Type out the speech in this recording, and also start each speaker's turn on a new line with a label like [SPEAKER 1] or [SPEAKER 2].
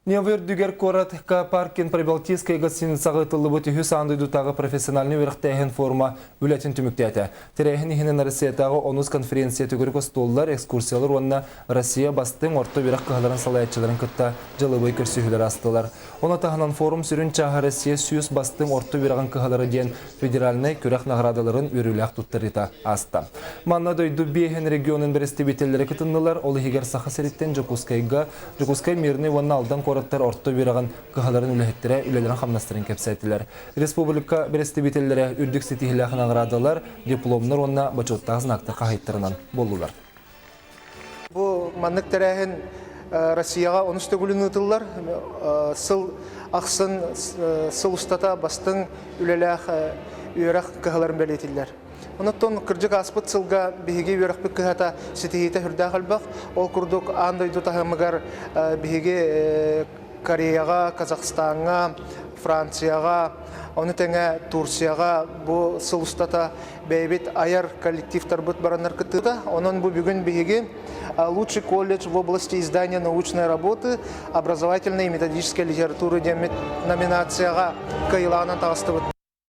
[SPEAKER 1] Ньыва үрдүгэр куорат К-Паркин Прибалтийскай гостиницаҕа ыытыллыбыт үһүс аан дойдутааҕы профессиональнай үөрэхтээһин форума үлэтин түмүктээтэ. Тэрээһин иһинэн Россиятааҕы онус конференция төгүрүк остуоллар, экскурсиялар уонна Россия бастыҥ орто үөрэх кыһаларын салайааччыларын кытта дьылыбый көрсүһүүлэр аастылар. Ону таһынан форум сүрүн чааһа Россия 100 бастыҥ орто үөрэҕин кыһалара диэн федеральнай күрэх наҕараадаларын үөрүүлээх туттарыыта ааста. Манна дойду биэһин регионун бэрэстэбиитэллэрэ кытыннылар, ол иһигэр Саха сириттэн Дьокуускайга Дьокуускай, Мирный уонна Алдан куораттар орто үөрэҕин кыһаларын үлэһиттэрэ үлэлэрин-хамнастарын кэпсээтилэр. Республика бэрэстэбиитэллэрэ үрдүк ситиһиилээх наҕараадалар, дипломнар уонна бочуоттаах знактар хаһыйттарынан буоллулар.
[SPEAKER 2] Бу маннык тэрээһин Россияҕа онус төгүлүн ыытыллар. Сыл ахсын сыл устата бастыҥ үлэлээх үөрэх кыһаларын бэлиэтиллэр. Онуттан кырдьык ааспыт сылга биһиги үөрэхпит кыһата ситиһиитэ сүрдээх элбэх. Ол курдук аан дойду таһымыгар биһиги Кореяҕа, Казахстаҥҥа, Францияҕа, ону тэҥэ Турцияҕа бу сыл устата бэйэбит айар коллективтарбыт бараннар кыттыыта. Онон бу бүгүн биһиги «Лучший колледж в области издания научной работы, образовательной и методической литературы» диэммит номинацияҕа кыайыылааҕынан таҕыстыбыт.